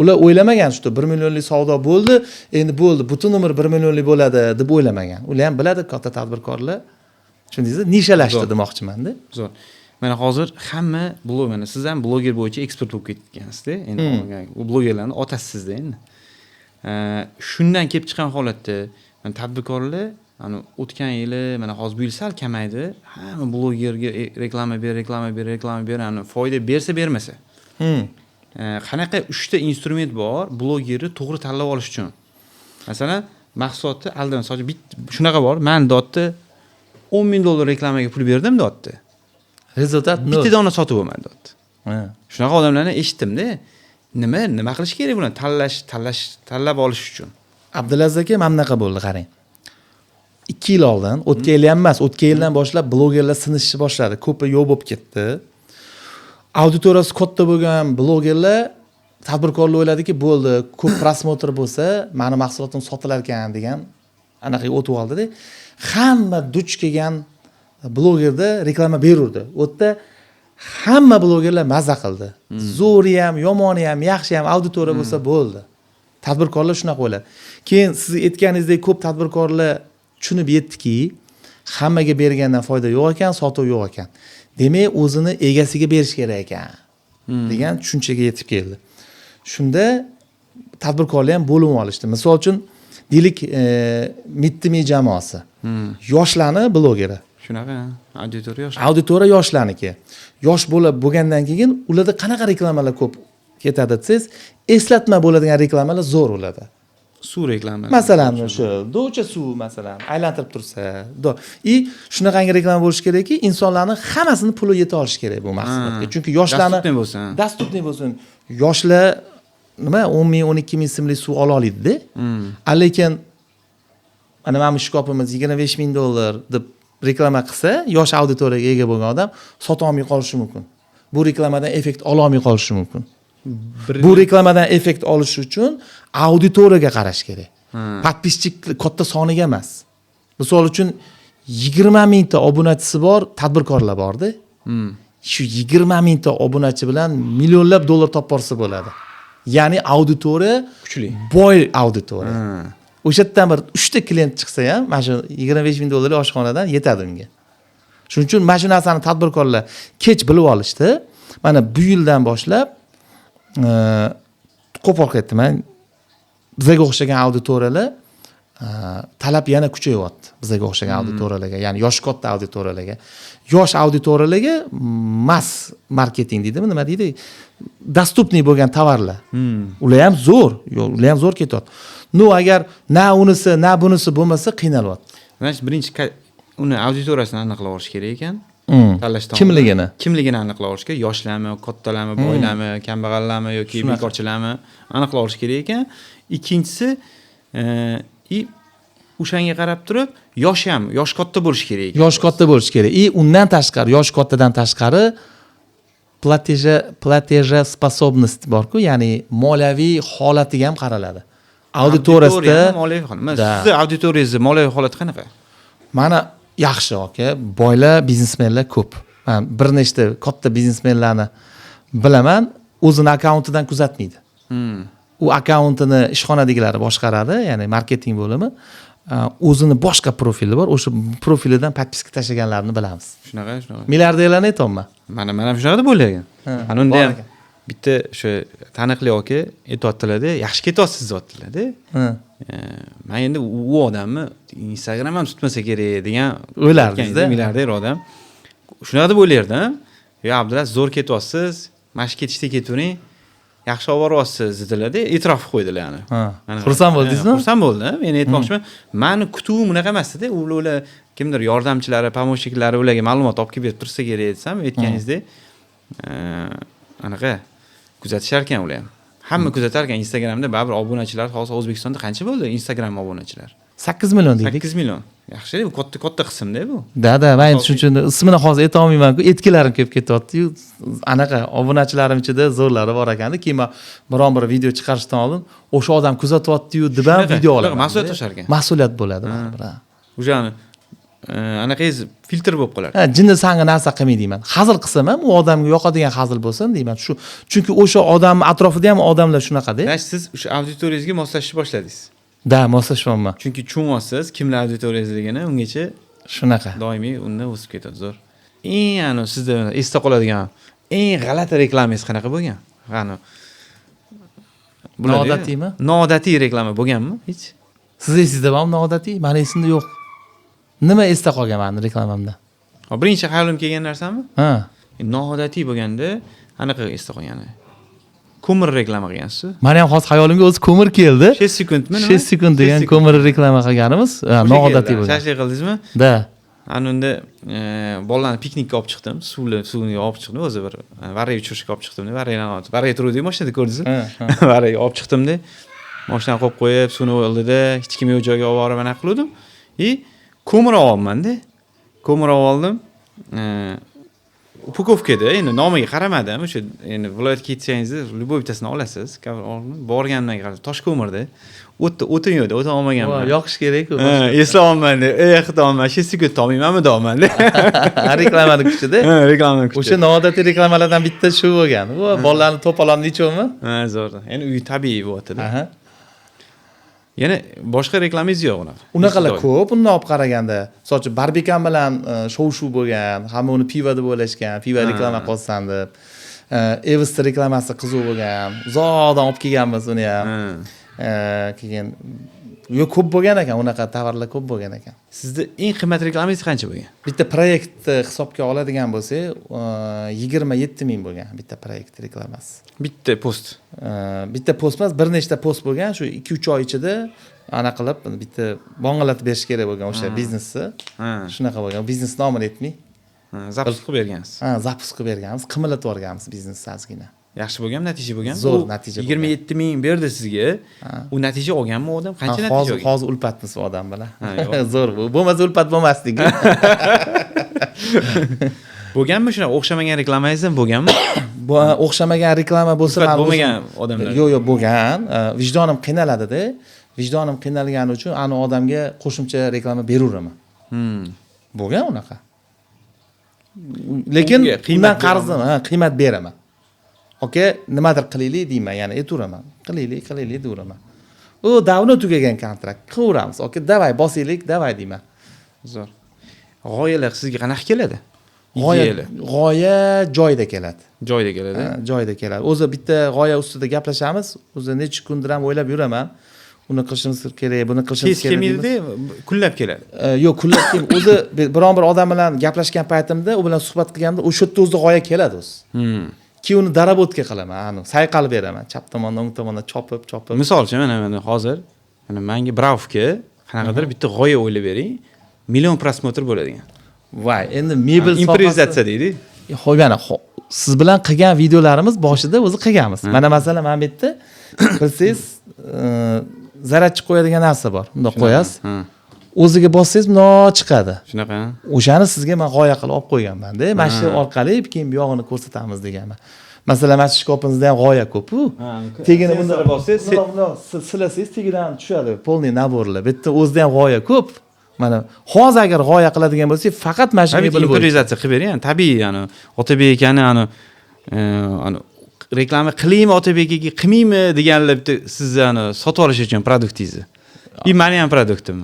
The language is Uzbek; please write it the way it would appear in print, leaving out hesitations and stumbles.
Ular o'ylamagan, что 1 millionlik savdo bo'ldi, endi bo'ldi, butun umr 1 millionlik bo'ladi deb o'ylamagan. Ular ham biladi, katta tadbirkorlar, tushundingizmi, nishalashdi demoqchimanda. Zo'r. Mana hozir hamma blog, mana siz ham bloger bo'yicha ekspert bo'lib ketgansizda endi. U blogerlarni otasisizda endi. Shundan kelib chiqqan holatda, mana tadbirkorlar, mana o'tgan yili, mana hozir bu yil sal kamaydi, hamma blogerga reklama ber, reklama ber, reklama ber, ani foyda bersa, bermasa. Qanaqa uchta instrument bor blogerni to'g'ri tanlab olish uchun? Masalan, mahsulotni aldan, misol uchun, bitta shunaqa bor, man deyapti, 10 ming dollar reklamaga pul berdim, deyapti. Результат nol. Bitta dona sotib bo'lmadi, deyapti. Shunaqa odamlarni eshitdimda. Nima qilish kerak bularni tanlash tanlab olish uchun? Abdulaziz aka, mana bunaqa bo'ldi, qarang. 2 yil oldin, o'tgan yil ham emas, o'tgan yildan boshlab blogerlar sinishni boshladi, ko'pi yo'q bo'lib ketdi. Auditoriyasi katta bo'lgan blogerlar, tadbirkorlar o'yladiki, bo'ldi, ko'p просмотр bo'lsa, mani mahsulotim sotilar ekan degan anaqaga o'tib oldida, hamma duch kelgan blogerda reklama berurdi. U yerda hamma blogerlar maza qildi, zo'ri ham, yomoni ham, yaxshi ham, auditoriya bo'lsa bo'ldi. Tadbirkorlar shunaqa o'yladi. Keyin siz aytganingizdek, ko'p tadbirkorlar tushunib yetdiki, hammaga bergandan foyda yo'q ekan, sotuv yo'q ekan, demak, o'zini egasiga berish kerak ekan degan tushunchaga yetib keldi. Shunda tadbirkorlar ham bo'linib olishdi. Misol uchun, deylik, Mittimi jamoasi yoshlarni blogeri. Shunaqa, auditoriya yosh. Auditoriya yoshlarniki. Yosh bo'lib bo'lgandan keyin ularda qanaqa reklamalar ko'p ketadi desangiz, eslatma bo'ladigan reklamalar zo'r ularda. Suv reklama. Masalan, o'sha do'cha suv, masalan, aylantirib tursa и shunaqangi reklama bo'lishi kerakki, insonlarni hammasini puli yeta olishi kerak bu mahsulotga, chunki yoshlarni Доступный bo'lsin. Доступный bo'lsin. Yoshlar nima, 10 ming, 12 ming so'mlik suv ola olaydida. A lekin mana bu shkopimiz 25 ming dollar deb reklama qilsa, yosh auditoriyaga ega bo'lgan odam sota olmay qolishi mumkin, bu reklamadan effekt ololmay qolishi mumkin. Bu reklamadan effekt olish uchun auditoriyaga qarash kerak, подписчик katta soniga emas. Misol uchun, 20 mingta obunachisi bor tadbirkorlar borda. Shu 20 mingta obunachi bilan millionlab dollar topib borsa bo'ladi, ya'ni auditoriya Kuchli. Boy auditoriya. O'sha yerdan bir uchta klient chiqsa ham, mana shu 25 ming dollarlik oshxonadan yetadi unga. Shuning uchun mana shu narsani tadbirkorlar kech bilib olishdi. Mana bu yildan boshlab, qo'pol qilib aytdim, bizaga o'xshagan auditoriyalar, talab yana kuchayyapti bizaga o'xshagan auditoriyalarga, ya'ni yoshi katta auditoriyalarga, yosh auditoriyalarga mass marketing deydimi, nima deydi, доступный bo'lgan tovarlar. Ular ham zo'r, yo'q, ular ham zo'r ketyapti. Ну, agar na unisi, na bunisi bo'lmasa, qiynalyapti. Значит, birinchi uni auditoriyasini aniqlab olish kerak ekan tanlashdan oldin. Kimligini. Kimligini aniqlab olish kerak: yoshlarmi, kattalarmi, boylarmi, kambag'allarmi yoki Shunaqa. bekorchilarmi, aniqlab olish kerak ekan. Ikkinchisi, и o'shanga qarab turib, yosh ham, yosh katta bo'lishi kerak ekan. Yosh katta bo'lishi kerak. И undan tashqari, yosh kattadan tashqari, платежеспособность borku, ya'ni moliyaviy holatiga ham qaraladi auditoriyasida. Auditoriyani moliyaviy holat. Mana Да. sizni auditoriyangizni moliyaviy holati qanaqa? Mana, yaxshi aka, boylar, biznesmenlar ko'p. Man bir nechta katta biznesmenlarni bilaman, o'zini akkauntidan kuzatmaydi. U akkauntini ishxonadagilari boshqaradi, ya'ni marketing bo'limi. O'zini boshqa profili bor, o'sha profilidan подписка tashlaganlarni bilamiz. Shunaqa. Milliarderlarni aytyapman. Mana, man ham shunaqa deb o'ylagan. Ana unda bor ham ekan. Bitta o'sha taniqli aka aytyaptilarda, yaxshi ketyapsiz, deyaptilarda. Man endi u odamni Instagram ham tutmasa kerak degan O'ylardingizda? Milliarder odam, shunaqa deb o'ylardim. Yo, Abdulaziz, zo'r ketyapsiz, mana shu ketishda ketavering, yaxshi olib boryapsiz, dedilarda, e'tirof qilib qo'ydilar yani. Mana. Xursand bo'ldingizmi? Xursand bo'ldim. Endi aytmoqchiman, mani kutuvim unaqa emasdida. Ular kimdir yordamchilari, помощник lari ularga ma'lumot olib kelib berib tursa kerak desam, aytganingizdek, anaqa kuzatishar ekan ular ham, hamma kuzatar ekan Instagramda baribir. Obunachilar hozir O'zbekistonda qancha bo'ldi, Instagram obunachilar? 8 million deylik. 8 million, yaxshi, bu katta, katta qismda bu. Да, man endi shuning uchun ismini hozir aytolmaymanku, etkilarim kelib ketyaptiyu. Anaqa obunachilarim ichida zo'rlari bor ekanda. Keyin man biron bir video chiqarishdan oldin o'sha odam kuzatyaptiyu deb ham Shunaqa, video shunaqa olaman. Mas'uliyat oshar ekan. Mas'uliyat bo'ladi baribir, ha. O'shani Anaqangiz filtr bo'lib qoladi. Ha, jinni sanga narsa qilmay deyman. Hazil qilsam ham, u odamga yoqadigan hazil bo'lsin deyman. Shu, chunki o'sha odamni atrofida ham odamlar shunaqada. Значит, siz o'sha auditoriyangizga moslashishni boshladingiz. Да, moslashyapman. Chunki tushunyapsiz kimlar auditoriyangizligini, ungacha Shunaqa. doimiy undan o'sib ketadi, zo'r. Eng anu sizda esda qoladigan eng g'alati reklamangiz qanaqa bo'lgan? Qani? Bo'ladi-yu. Noodatiy-mi? Noodatiy reklama bo'lganmi hech? Siz esingizda bormi noodatiy? Mani esimda yo'q. Nima esda qolgan mani reklamamda? Hop, birinchi xayolimga kelgan narsami? Ha. Noodatiy bo'lganda anaqa esda qolgani. Ko'mir reklama qilgansiz. Mani ham hozir xayolimga o'zi ko'mir keldi. 6 sekundmi nima? 6 sekund degan 6 sekund. Ko'mir reklama qilganimiz, ha, O'sha noodatiy keldi. bo'lgan. Shashlik qildingizmi? Да. Ana unda bolalarni piknikka olib chiqdim. Suvni olib chiqdim, o'zi bir varrak uchirishga olib chiqdim. Varraklarni, varrak turuvdi mashinada, ko'rdingizmi? Ha. Varrak olib chiqdimda, mashinani qo'yib qo'yib, suvni oldida hech kim yo'q joyga olib borib anaqa qiluvdim. И ko'mir olyapman-da. Ko'mir olib oldim. Упаковка da endi nomiga qaramadim. O'sha endi viloyatga ketsangiz, любой bittasini olasiz. Borganimdan keyin tosh ko'mirda. O'tda o'tin yo'qda, o'tin olmaganman. Yoqish kerak-ku. Ha, eslayapman-da. Eh, deyapman, 6 sekund topmaymanmi deyapman-da. Reklamani kuchida. Ha, reklamani kuchi. O'sha noodatiy reklamalardan bitta shu bo'lgan. U bolalarni to'poloni nechovmi? Ha, zo'r. Endi uy tabiiy bo'lyapti-da. Aha. Yana boshqa reklamangiz yo'q unaqa. Unaqalar ko'p undan olib qaraganda. Misol uchun, Barbikan bilan shov shuv bo'lgan, hamma uni pivo deb o'ylashgan, pivo reklama qilsan deb. Evosni reklamasi qiziq bo'lgan. Uzoqdan olib kelganmiz uni ham. Keyin yo'q, ko'p bo'lgan ekan, unaqa tovarlar ko'p bo'lgan ekan. Sizda eng qimmat reklamangiz qancha bo'lgan? Bitta proyektni hisobga oladigan bo'lsak, 27 000 bo'lgan bitta proyekt reklamasi. Bitta post. Bitta post emas, bir nechta post bo'lgan. Shu 2-3 oy ichida anaqa qilib, bitta bong'illatib berish kerak bo'lgan o'sha biznesni. Shunaqa bo'lgan. Biznes nomini aytmay. Ha, запуск qilib bergansiz. Ha, запуск qilib berganmiz, qimillatib yuborganmiz biznesni ozgina. Yaxshi bo'lganmi, natija bo'lganmi? Zo'r U natija bo'lgan. 27 000 berdi sizga. U natija olganmi odam? Qancha Ha, natija hozir olgan? Hozir ulpatmiz u odam bilan. Ha, yo'q. Zo'r, bu bo'lmasa ulpat bo'lmasdik. Bo'lganmi shunaqa o'xshamagan reklamangiz ham bo'lganmi? Bu o'xshamagan reklama bo'lsa, Ulfat man o'zim- bo'lmagan odamlar. Yo'q, bo'lgan. Vijdonim qiynaladida. Vijdonim qiynalgani uchun ani odamga qo'shimcha reklama beraveraman. Bo'lgan unaqa. Lekin Unga qiymat undan qarzim, ha, qiymat beraman. Aka, nimadir qilaylik deyman, yana aytaveraman. Qilaylik, qilaylik deyveraman. U давно tugagan kontrakt. Qilaveramiz. Aka, давай bosaylik, давай deyman. Zo'r. G'oyalar sizga qanaqa keladi? G'oya Ideyalar. G'oya joyida keladi. Joyida keladi. Ha, joyida keladi. O'zi bitta g'oya ustida gaplashamiz. O'zi necha kundir ham o'ylab yuraman. Uni qilishimiz kerak, buni qilishimiz Tez kerak deymiz. kelmaydida, kunlab keladi. Yo'q, kunlab o'zi biron bir odam bilan gaplashgan paytimda, u bilan suhbat qilganda o'sha yerda o'zida g'oya keladi o'zi. Keyin uni доработка qilaman, ani sayqal beraman, chap tomondan, o'ng tomondan chopib, chopib. Misol uchun, mana hozir mana manga Bravga qanaqadir bitta g'oya o'ylab bering. Million просмотр bo'ladigan. Voy, endi mebel Improvizatsiya deydi. Ho'p, yana siz bilan qilgan videolarimiz boshida o'zi qilganmiz. Mana, masalan, mana bu yerda bilsangiz, zaryadchi qo'yadigan narsa bor. Bundoq qo'yasiz. O'ziga bossangiz, bundoq chiqadi. Shunaqa. O'shani sizga man g'oya qilib olib qo'yganman-da. Mana shu orqali keyin bu yog'ini ko'rsatamiz deganman. Masalan, mana shu shkafingizda ham g'oya ko'p-u. Tagini bundoq Sensorga bossangiz, bundoq silasangiz, tagidan tushadi полный набор lar. Bu yerda o'zida ham g'oya ko'p. Mana hozir agar g'oya qiladigan bo'lsak, faqat mana shu Tabiiy mebel bo'yicha. Improvizatsiya qilib bering, tabiiy, yani Otabek akani ani reklama qilaymi Otabek akaga, qilmaymi deganlar bitta sizni ani sotib olish uchun produktingizni. И mani ham produktim.